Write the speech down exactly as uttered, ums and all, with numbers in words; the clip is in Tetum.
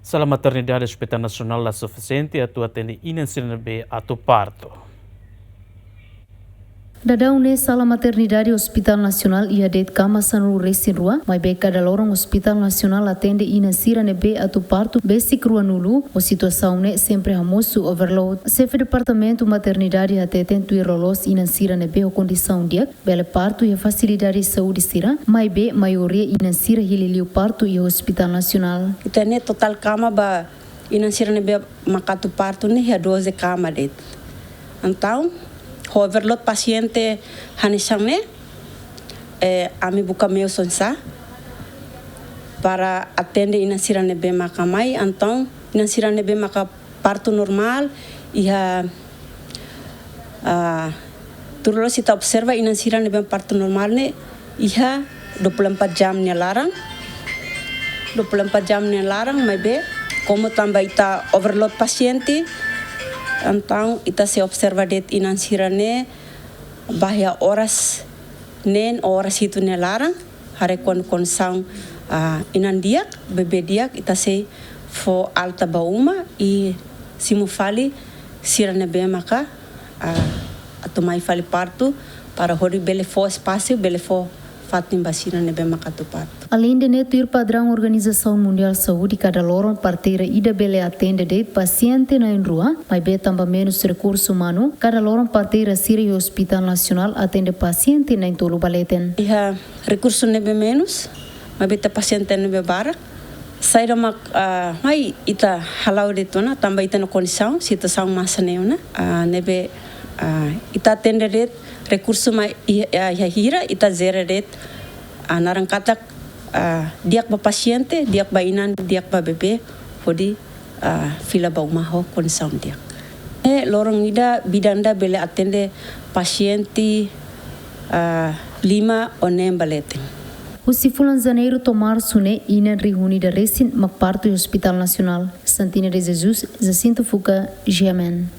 Sala maternidade Hospital Nasionál la sufisiente atu atende inan sira ne'ebé atu partu. Daudaun ne'e sala maternidade Hospital Nasionál iha de'it kama sanulu-resin-rua, maibé kada loron Hospital Nasionál atende inan sira ne'ebé atu partu besik ruanulu, ho situasaun ne'e sempre hamosu overload. Xefe Departamentu Maternidade hateten tuir loloos inan sira ne'ebé ho kondisaun di'ak bele partu iha fasilidade saúde sira, maibé maioria inan sira hili liu partu iha Hospital Nasionál. Ita-nia totál kama ba inan sira ne'ebé maka atu partu ne'e iha doze kama de'it. Entaun, ho overload pasiente hanesan ne'e, eh, ami buka meius oinsá para atende inan sira ne'ebé maka mai, entaun inan sira ne'ebé maka partu normál iha, ah, tuir loloos ita observa inan sira ne'ebé partu normál ne'e iha dua puluh empat jam nia laran. Dua puluh empat jam nia laran, maibé komu tanba ita overload pasiente, entaun ita sei observa de'it inan sira ne'e ba iha oras neen, oras hitu nia laran, haree kon-, kondisaun, ah, inan di'ak, bebé di'ak, ita sei fó alta ba uma i simu fali sira ne'ebé maka, ah, atu mai fali partu, para hodi bele fó espasu, bele fó fatin ba sira ne'ebé maka atu partu. Aleinde ne'e, tuir padraun Organizasaun Mundiál Saúde, kada loron parteira ida bele atende de'it pasiente na'in-rua, maibé tanba menus rekursu umanu, kada loron parteira sira iha Hospital Nasionál atende pasiente na'in-tolu ba leten. Iha rekursu ne'ebé menus, maibé ita pasiente ne'ebé barak. Saida mak, ah, mai ita hala'o de'it ona, tanba ita-nia kondisaun, situasaun masa ne'e ona, ah, ne'ebé, ah, ita atende de'it rekursu mai iha, iha hira, ita jere de'it, ah, naran katak, ah, di'ak ba pasiente, di'ak ba inan, di'ak ba bebé, hodi, ah, fila ba uma ho kondisaun di'ak. Ne'e loron ida bidan ida bele atende pasiente, ah, lima ou neen ba leten. Husi fulan Janeiru to'o Marsu ne'e inan rihun ida resin mak partu iha Hospital Nasionál. Santina de Jesus, Jacinto Fuca, G M N.